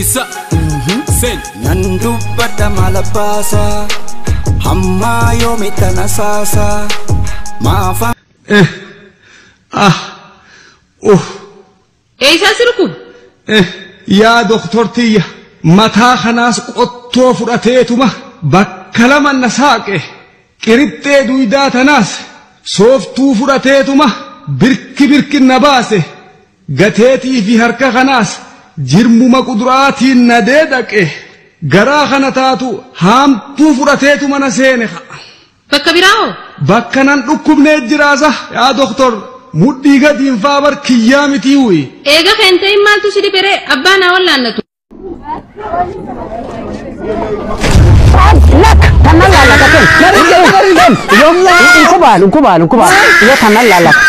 Tinkisa. Sen. Nan dubbadha maal abbaasaa hammaa yoomitta nasaasaa maafa. Ah, oh. Eessaa si rukubu? Yaa doktortiyya, mataa kanaas qottoo fudhateetuma bakka lama na saaqe, qirixxee duydaa tanaas sooftuu fudhateetuma birki birki na baase, gateetii fi harka kanaas jirmuma quduraatiin na deedaqe, garaa kana taatu haamtuu fudhateetuma na seene. Bakka biraa hoo? Bakka nan dhukkubnee jiraasa yaa doktor, mudhii gadiin faa bar kiyyaa mitii wuyi. Eega keentee maaltu si dhiberee abbaa naa wallaannatu. Lak, tannan laalata ken. Ken, yo, nkubal, nkubal, nkubal. Yo tannan laalata.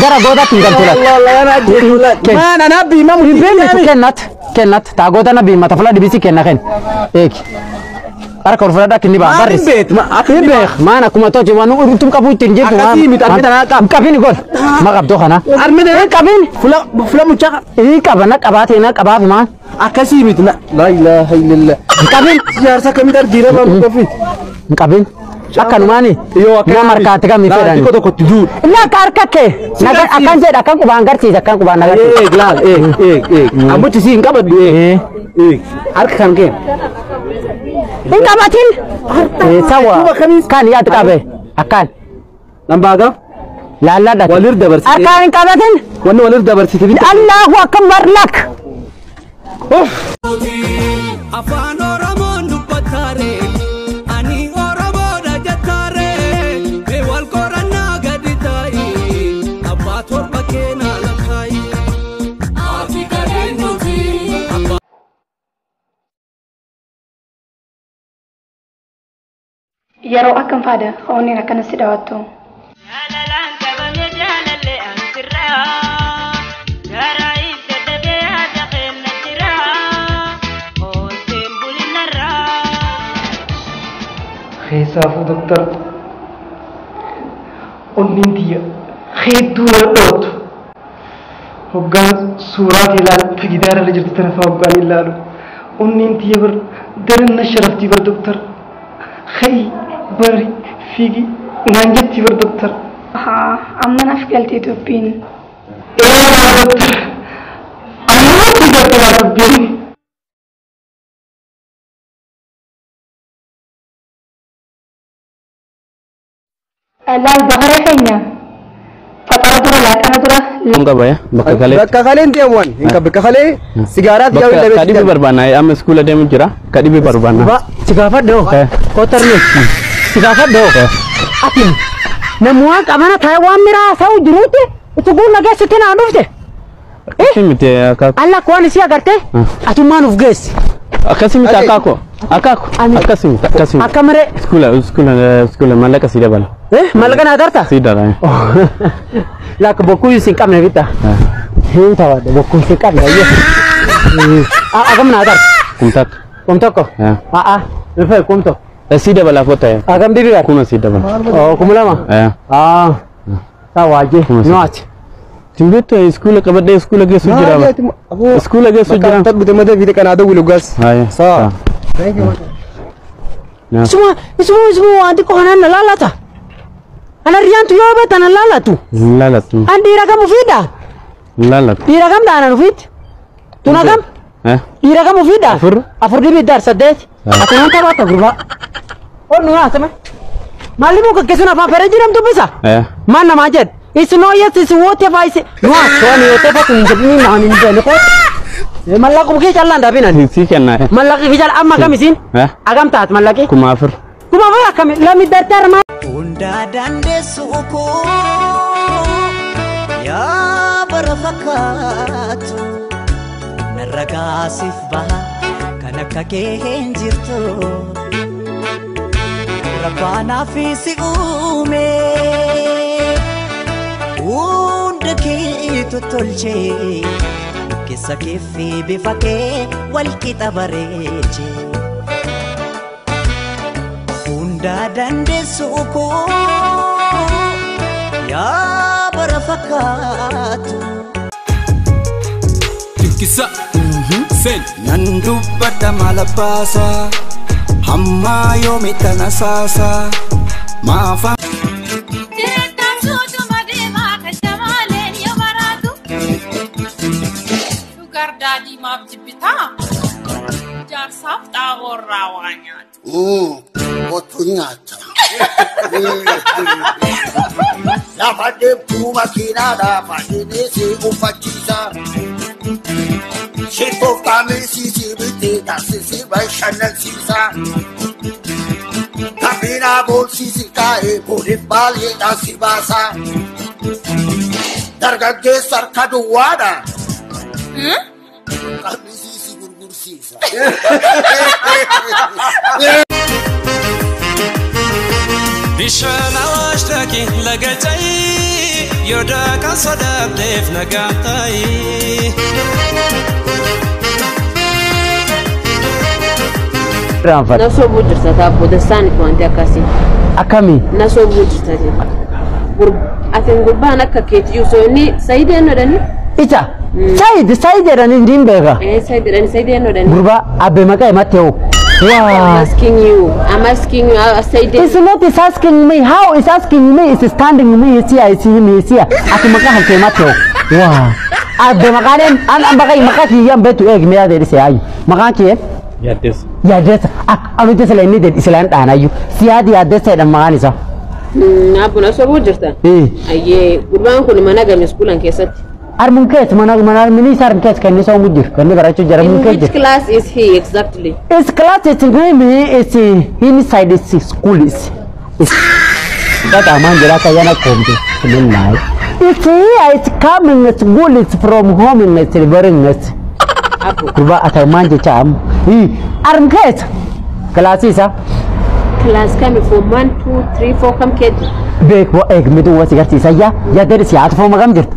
Gara goodaatti hin galtu lak. Ken. Maana na biima Hin beektu kennat, kennat. Taa gooda na biimata fula dhibisi kenna ken. Eegi. Harka ol fudhadhaa kinni baa barris. Hin beek. Maan akkuma tochi waan utum qabuu ittiin jirtu. Akkasii miti, armi tanaa qaba. Hin qabin gol. Ma qabdoo kana. Armi tanaa Hin qabin. Fula fula mucaa. Hin qaba na qabaatee na qabaaf maan. Akkasii miti na. Laa ilaaha illallah. Hin qabin. Jaarsa akkamitti argiira maal qofi. Hin qabin. Akkanumaani. Yoo akkasii Nama harkaatti kamii fedhani. Xiqqoo tokkotti duudha. Lakka harka kee. Akkan jedha akkan qubaan garsiisa akkan qubaan agarsiisa. Eeg laal eeg eeg eeg. Ammuchi si hin qabadhu eeg. Eeg. Harka kan kee. Hin qabatin. Sawa. Kan yaad qabe. Akkan. Nambaa gaaf. Laalladha. Walir dabarsite. Akkaan hin qabatin. Wanni walir dabarsite bitta. Allahu akbar lak. Afaan Oromoon dubbataare ani Oromoodha jettaare mee wal qorannaa gadi taa'i abbaa torba keenaa lakkaa'i. Ati kadeen nuti. Yeroo akkam faada onneen akkanatti daawwattu? Jaalalaan qabame jaalallee ansirraa garaa ibsa dhabee haadha keenya jira oolteen bulinarraa. Keessaafuu doktor, onneen tiyya hedduu na dhoowwattu. Hoggaan suuraa kee ilaalu ta gidaara irra jirtu tana fa'aa hoggaan ilaalu. Onneen tiyya bar daran na sharaftii bar doktor. Hayi bari fiigi naan jetti bar doktor. Haa, amma naaf galtee dubbiin. Ee doktor, ammatti galte laa dubbiin. Laal bakaree keenya faxara dura laaqana dura. Kun qaba ya bakka kalee. Bakka kalee deemuun hin qabu bakka kalee sigaaraa Bakka xiyyaa ka dhibi barbaanna amma iskuula deemu jira ka dhibi barbaanna. Si gaafadhu. Kotarni. Si gaafadhu. Ati namuwaan qabana taa'ee waan miraa haasa'u jiruutti utuu na geessitti naan dhufte. Akkasii miti akaakuu. Alla waan isii agartee atummaan uf geessi. Akkasii miti akaakuu. Akaakuu. Akkasii miti akkasii miti. Akka maree. Iskuula iskuula iskuula mallaqa si dabala. Mallaqa naa darta? Si dabala. Lakka bokkuu isin qabne bitta. Hin tawadde bokkuu isin qabne ayyee. Agam naa darta? Kum tokko. 1000. A'a. Dhufe 1000. Si dabala foota. Agam dibi gar? 1000 si dabala. Oh, 2000. Ah. Sawaje. Nuati. Timbetto iskuula qabadhee iskuula geessu jira. Iskuula geessu jira. Bakka dhute madda fiite kanaa dawwi lugaas. Saa. Isuma isuma isuma waan xiqqoo kanaan na laalata. Ana riyaantu yoo beektan na laalatu. Laalatu. An dhiira kam ufiidha? Laalatu. Dhiira kam dhaanan ufiitti? Tuna kam? Dhiira kam ufiidha? Afur. Afur dhibi daar saddeet. Ati nan taphatta gurbaa. Ol nu haasame. Maalli muka keessuun afaan feree jiramtu bisa? Maal namaa jedhe? It's no yes, it's what if I say. No, so ni yote fa kun jedhni naan hin beekne ko. Mallaquma kee callaan daabinan. Si kenna. Mallaqi kee caalaa amma akkam isin? Agam taat mallaqi? 4000. 4000 akkami? Lami dartar maal? Hundaa dandeessu koo yaa bara fakkaatu narra gaasiif baha kan akka kee hin jirtu rabbaanaaf si uume hunda keetu tolchee keessa kee fi bifa kee wal qixa bareechee. Hundaa dandeessu koo yaa bara fakkaatu. Tinkisa. Sen. Nan dubbadha maal abbaasaa hammaa yoomitta na saasaa maafa. Sugar daddy maaf jibbitaa? Jaarsaaf xaaboorraa waa nyaatu. Kottu nyaata. Lafa deemtuu makiinaadha fadhiinii si uffachiisa. Shittoof qaamisii si bitee taasisii bashannansiisa. Kabinaa boolsiisi kaa'ee booliif baay'eedhaan si baasa. Dargaggeessa harka duwwaadha. Qamisii si gurgursiisa. Bishaan awaash dhaqi laga cayi yoo daakaan sodaatteef nagaan ta'i. Na sobuu jirta taabbo dassaaniif wanti akkasii. Akkamii? Na sobuu jirta jechuudha. Atiin gurbaan akka keetii osoo inni Sayid eenyu jedhanii? Isa Sayid Sayid jedhanii hin beeka. Ee Sayid jedhanii Sayid eenyu jedhanii? Gurbaa abbe maqaa himatte hoo. I'm asking you. I'm asking you. Sayid. It's not is asking me. How is asking me? Is standing me. Is here. Is him. Is here. Ati maqaa kan kee himatte hoo. Waa. Abbe maqaan an an maqaa maqaa kiyyaan beektu eegi miyaa deebisee ayu. Maqaan kee? Yaaddeessa. Yaaddeessa. Akka anuti sila inni jedhu isilaan dhaanayyu. Siyaadi yaaddeessa jedhan maqaan isaa. Abbo na sobuu jirta. Ayyee gurbaan kun mana game iskuulan keessatti. Armun keessa mana mana mini isaa armun keessa kan inni soomu jiru kan inni barachuu jira In armun keessa which jira. class is he exactly? His class is him is inside his school is. That man jira ka yana kombe. Billahi. It's here it's coming it's school it's from home and it's very it's. Abbo. Gurba ata man jecha am. Armun keessa. Class isa. Class kami form 1 2 3 4 kam keeji. Beek wa eeg midu wasi garsiisa yaa yaaddeer si haati fooma kam jirtu.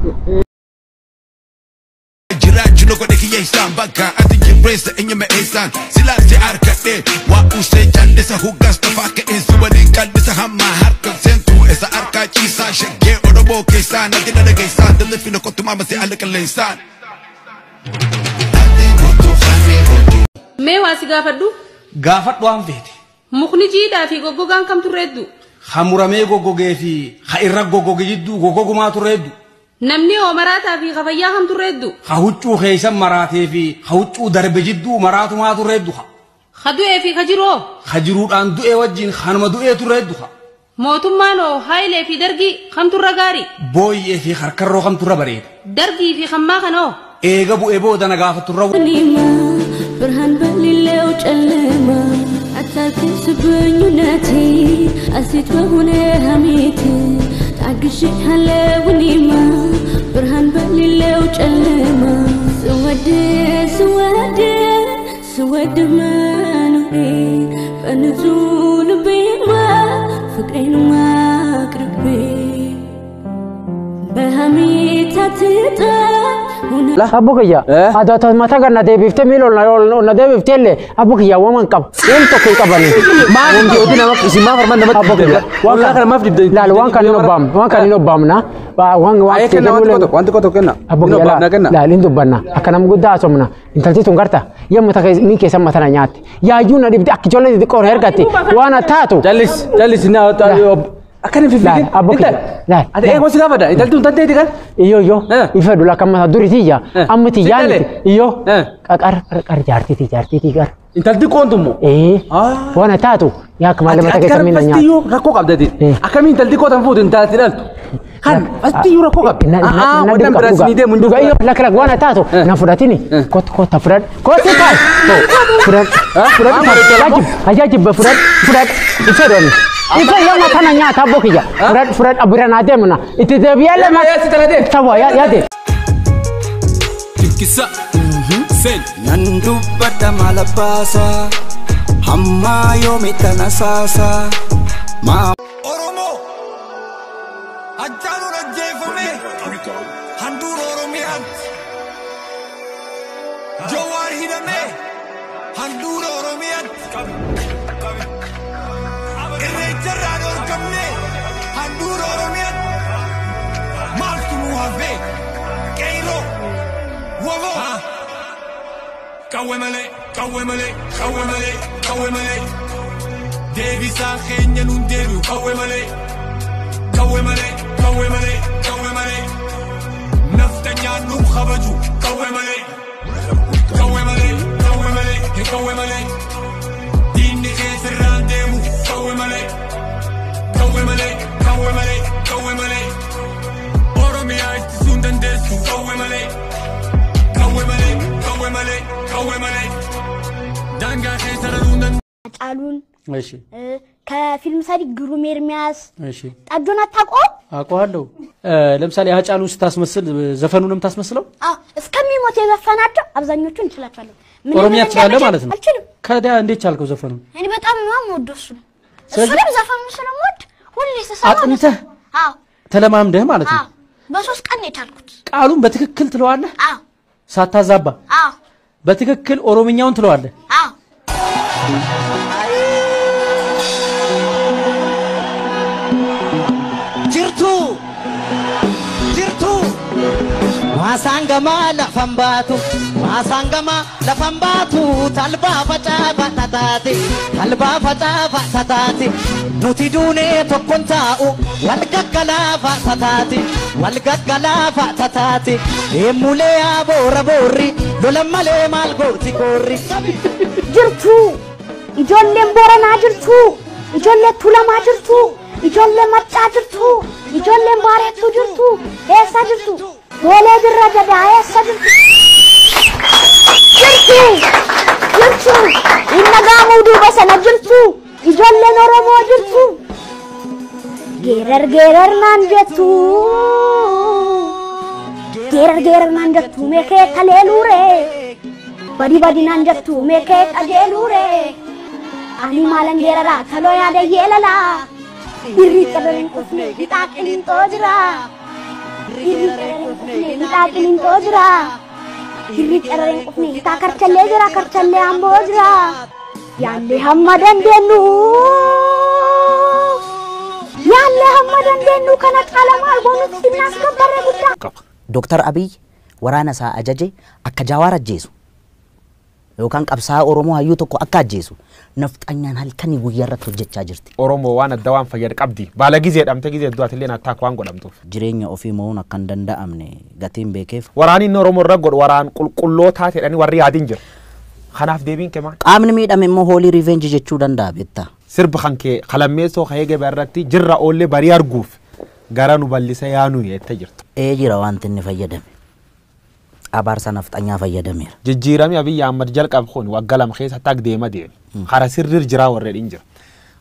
Jiraachuu godhe kiyyeessaan bakka ati jirreessa eenyuma eessaan silaas harkadhe waa usee callisa hoggaas tafaa ka'eessi waliin qallisa hamma harka seentu isa harkaa ciisaa shaggee oromoo keessaa nagina dhageessaan dallafina kottumaa masee ala qilleensaan. Mee waa si gaafadhu? Gaafadhu waan feete. Mukni jiidhaa fi goggogaan kam turreeddu? Ha muramee goggogee fi ha irra goggoge jidduu goggogumaa turreeddu. Namni hoo maraataa fi kafayyaa kam turreeddu? Ha huccuu keessa maraatee fi ha huccuu darbe jidduu maraatumaa turreeddu. Ha du'ee fi ka jiroo? Ha jiruudhaan du'ee wajjin hanuma du'ee turreeddu. Mootummaan hoo haayilee fi dargii kam turra gaarii? Booyyee fi harkarroo kam turra bareeda? Dargii fi hammaa kana hoo? Eega bu'ee booda na gaafaturra. ብርሃን በሌለው ጨለማ አታልቅስብኝ እውነቴ አሴት በሆነ ሐሜት ታግሼሃለሁ እኔማ ብርሃን በሌለው ጨለማ ስወድህ ስወድህ ስወድህ መኖሬ በንጹህ ልቤማ ፍቅሬን አቅርቤ በሐሜት አትጣ Abbo kiyya ati mata ganna deebiftee miila ol na deebiftee illee abbo kiyya waan qaba waan tokko hin qabani. Maaf dhiyooti nama isin maaf armaan namatti Abbo kiyya waan kana maaf dibda laal waan kan hin obbaamne waan kan hin obbaamna waan waan Ayee kenna wanti tokko tokko kenna. Abbo Hin kiyya obbaamna kenna. laal hin dubbanna akka nama guddaa haasofna intalti tun garta yemmu takka min keessa matana nyaatte yaayyuu na dhibde akka ijoollee xixiqqoon ergatte waan taatu. Jallis jallis na akkan hin fiffiigin. Abbo kiyya laal. Ati eegoo si gaafadha intalti tun tanteeti kan. Iyo iyo ifa dula kan mata duri tiyya amma tiyyaan iyo qaqar qar jaartiiti jaartiiti qar. Intalti qoontummoo. Ee waan taatu yaa akka malee mata keessa miila nyaata. Fastiyyuu rakkoo qabdati. Akkamiin intalti qootan fuutu intalti dhaltu. Kan fastiyyuu rakkoo qabdi. Wannan biraas ni deemu hin Dhuga iyo lakka lakka waan taatu na fudhatini kot kota fudhadhu kotti taal fudhadhu fudhadhu ajaajib fudhadhu fudhadhu ifa dhooni. Ifa yoo matana nyaata abbo kiyya fudhadhu fudhadhu abira naa deemna itti deebi'ee lama tawa yaade. Tinkisa. Sen. Nan dubbadha maal abbaasaa hammaa yoomitta na saasaa maa. Oromoo Hacaaluun ajjeefame handhuura Oromiyaatti. Jawaar hidhame handhuura Oromiyaatti. Irreecharraa dhorkamne handhuura Oromiyaatti. Maaltu nu hafe? Qeyroo waboo. Qawwee malee, qawwee malee, qawwee malee, qawwee malee. Deebisaan keenya nuun deebi'u qawwee malee. Qawwee malee, qawwee malee, qawwee malee. Naftanyaan nuun kabaju qawwee malee. Qawwee malee, qawwee malee, qawwee malee. Diinni keessarraan deemu qawwee malee. Qawwee malee, qawwee malee, qawwee malee. Oromiyaa ittisuun dandeessu qawwee malee. Qawwee malee, qawwee malee, qawwee malee. Daangaa keessa raruun dandeessu. Hacaaluun እሺ ከፊልም ሰሪ ግሩም ኤርሚያስ እሺ ጠጆን አታውቀውም? አውቀዋለሁ። ለምሳሌ ሀጫሉን ስታስመስል ዘፈኑንም ታስመስለው? አዎ እስከሚሞት የዘፈናቸው አብዛኞቹን እንችላቸዋለን። ኦሮሚያ ትችላለህ ማለት ነው? አልችልም። ከዲያ እንዴት ቻልከው ዘፈኑን? እኔ በጣም ነው የምወደው እሱን። እሱንም ዘፈኑን ስለምወድ ሁሌ ስሰማ አጥንተህ? አዎ ተለማምደህ ማለት ነው? አዎ በ3 ቀን ነው የቻልኩት። ቃሉን በትክክል ትለዋለህ? አዎ ሳታዛባ? አዎ በትክክል ኦሮምኛውን ትለዋለህ? አዎ Jirtu jirtu Maasangama lafan baatu Maasangama lafan baatu talbaa facaafata taate talbaa facaafata taate nuti duunee tokkon taa'u wal gaggalaafata taate wal gaggalaafata taate deemulee aboora boorri lola malee maal gooti koorri. Jirtu ijoolleen Booranaa jirtu ijoollee Tuulamaa jirtu ijoollee Maccaa jirtu ijoolleen Baareettuu jirtu eessa jirtu Boolee Birra Gadaa eessa jirtu jirtu jirtu inni gaamuu duuba sana jirtu ijoolleen Oromoo jirtu geerar geerar naan jettu geerar geerar naan jettu meekee kaleeluure badi badi naan jettu meekee qajeeluure ani maalan geeraraa kaloo yaada yeelalaa Irri carreen qufne hidhaa qilintoo jira. Irri carreen qufne hidhaa qilintoo jira. Irri carreen qufne hidhaa karchallee jira karchallee amboo jira. Yaallee hamma dandeenyu. Yaallee hamma dandeenyu kana caala maal goonutti sinnaas gabbarree guddaa. Dooktar Abiy waraana isaa ajaje akka Jawaar ajjeesu yookaan qabsaa'aa Oromoo hayyuu tokko akka ajjeesu nafxanyaan halkanii guyyaa irratti hojjechaa jirti. Oromoo waan adda waan fayyadu qabdi. Baala gizee dhamte gizee du'aatillee attaak waan godhamtuuf. Jireenya ofii mo'uun akka hin danda'amne gatiin beekeef. Waraanni inni Oromoo irra godhu waraan qulqullootaa jedhanii warri yaadin jira. Kanaaf deebiin kee maal? Qaamni miidhame immoo hoolii riveenji jechuu danda'a beektaa. Sirba kan kee kalammeessoo ka'ee gabaa irratti jirra oollee barii arguuf gara nu bal'isa yaanuu jettee jirta. Ee jira wanti inni fayyadame. Abaarsa nafxanyaa fayyadameera. Jijjiiramni Abiy Ahmad jalqabe kun waggaa 2 keessa tag deema deeme. Karaa sirriir jira warreen hin jira.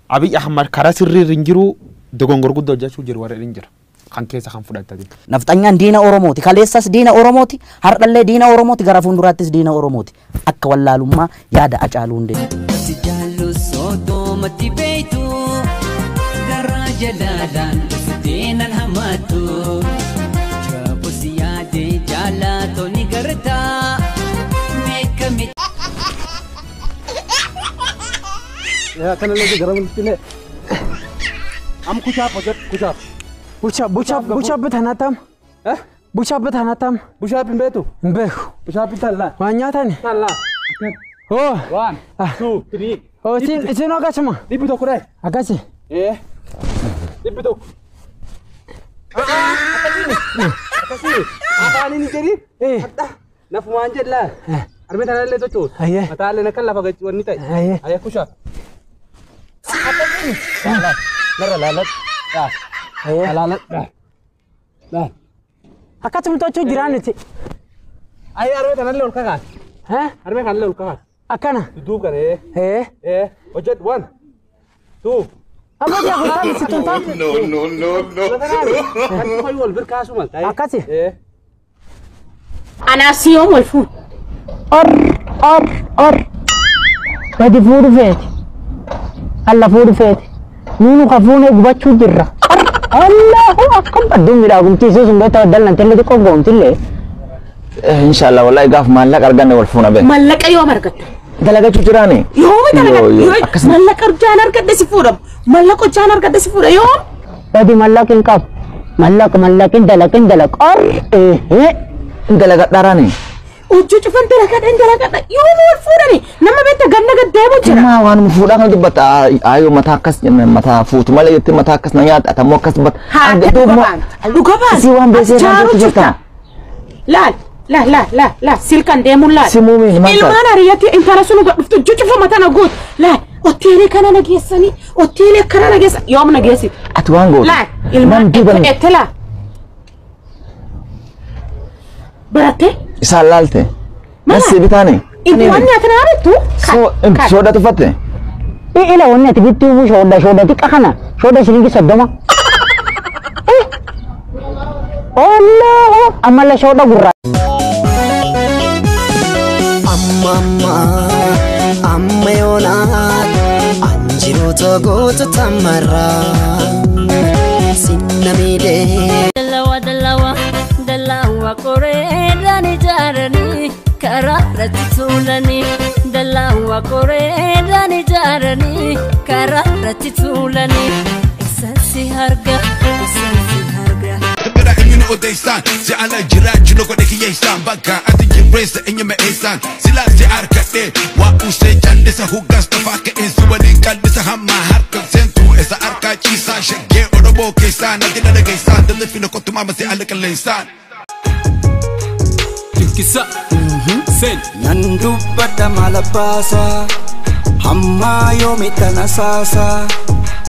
Abiy Ahmad karaa sirriir hin jiru dogongor guddoo hojjechuu jiru warreen hin jira. Kan keessa kan fudhatanii. Nafxanyaan diina Oromooti. Kaleessas diina Oromooti. Har'allee diina Oromooti. Gara fuulduraattis diina Oromooti. Akka wallaalummaa yaada Hacaaluu Hundee. Si jaallu soodomatti beektu garaa jalaalaan dhuftee nan hammattu. Jaalatoni gartaa meeqami. Yaa kana illee gara walitti illee. Am kushaaf hojjedhu kushaaf. Bushaaf bushaaf bushaaf bitanatam. Bushaaf bitanatam. Bushaaf hin beektu? Hin beeku. Bushaaf bitallaa. Waan nyaatani? Tallaa. Oh. 1 2 3. Oh isin akkasuma. 100 dha. Akkasi. Ee. 100. Akkasii afaaniin hin jedhin nafumaan jedhaa arme tanallee sochoos mataallee akka lafa wanni ta'e ayya kushaa narra laaladhu laaladhu Akkasuma tochuu jiraaniti. Ayya arme tanallee ol kakaas arme kanallee ol kakaas Akkana. Dudduub kana ee hojjedhu 1 2 Amma yaa kutaan si tuntaa. No no no no. Kan wal bir kaasuu malta. Akkasi. Anaaf si yoom wal fuun? Or or or. Gadi fuudhu feeti. Alla fuudhu feeti. Nuunu ka fuunee gubachuu jirra. Allahu akkam badduun miidhagumtii sun beektaa dallan tellee xiqqoo goomtillee. Inshallah wallahi gaaf maallaqa arganne wal fuuna beek. Maallaqa yoom argatta? Dalagachuu jiraani. Yoom dalagadhu? Maallaqa hojjaan argadhe si fuudhamu. Maallaqa hojjaan argadhe si fuudha yoom? Badi maallaqa hin qabu. Maallaqa maallaqa hin dalaq hin dalaq. Or Dalagadhaaraani. Hojii cufan dalagadha dalagadha yoom wal fuudhani nama beekta ganna gaddeemu jira. Maa waan fuudhaa kana dubbata aayoo mataa akkas mataa fuutu malee jettee mataa akkas na nyaata atammoo akkas dubbata. Haa dhuga baan. Si waan beesee Jaaru jirta. Laal laal laal laal laal silkan deemuun laal. Si muumiin maal ta'a? Ilmaan ariyyatti intala sun dhuftu hojii cufa mataa na guutu laal hoteelii kana na geessanii hoteelii kana na geessan yoom na geessitu. Ati waan gootu. Laal ilmaan ette laa. Barattee. Isaan laalte. Nasi bitaani. Waan nyaata naa bittu. Soda tuffatte. Ila wanni ati bittuu shoodda shoodda xiqqa kana shoodda shilingi 30. Olloo ammallee shoodda gurraa. Amma amma amma yoonaa anjiroota goota tamarraa sinna miidhee. Dalawa dalawa dalawa koreedhaan ijaaranii karaa irratti tuulanii dalawa koreedhaan ijaaranii karaa irratti tuulanii isaan harga isaan harga. Bira eenyuun odeessaan si ala jiraachuu godhe kiyyeessaan bakka ati jirreessa eenyuma eessaan silaa si harkadhee waa usee jallisa hoggaas tafaa ka'een si waliin qallisa hamma harka seentu isa harkaa ciisaa shaggee Oromoo keessaa nagina dhageessaan dallafina kottumaama si ala qilleensaan. Tinkisa. Sen. Nan dubbadha maal abbaasaa hammaa yoomitti na saasaa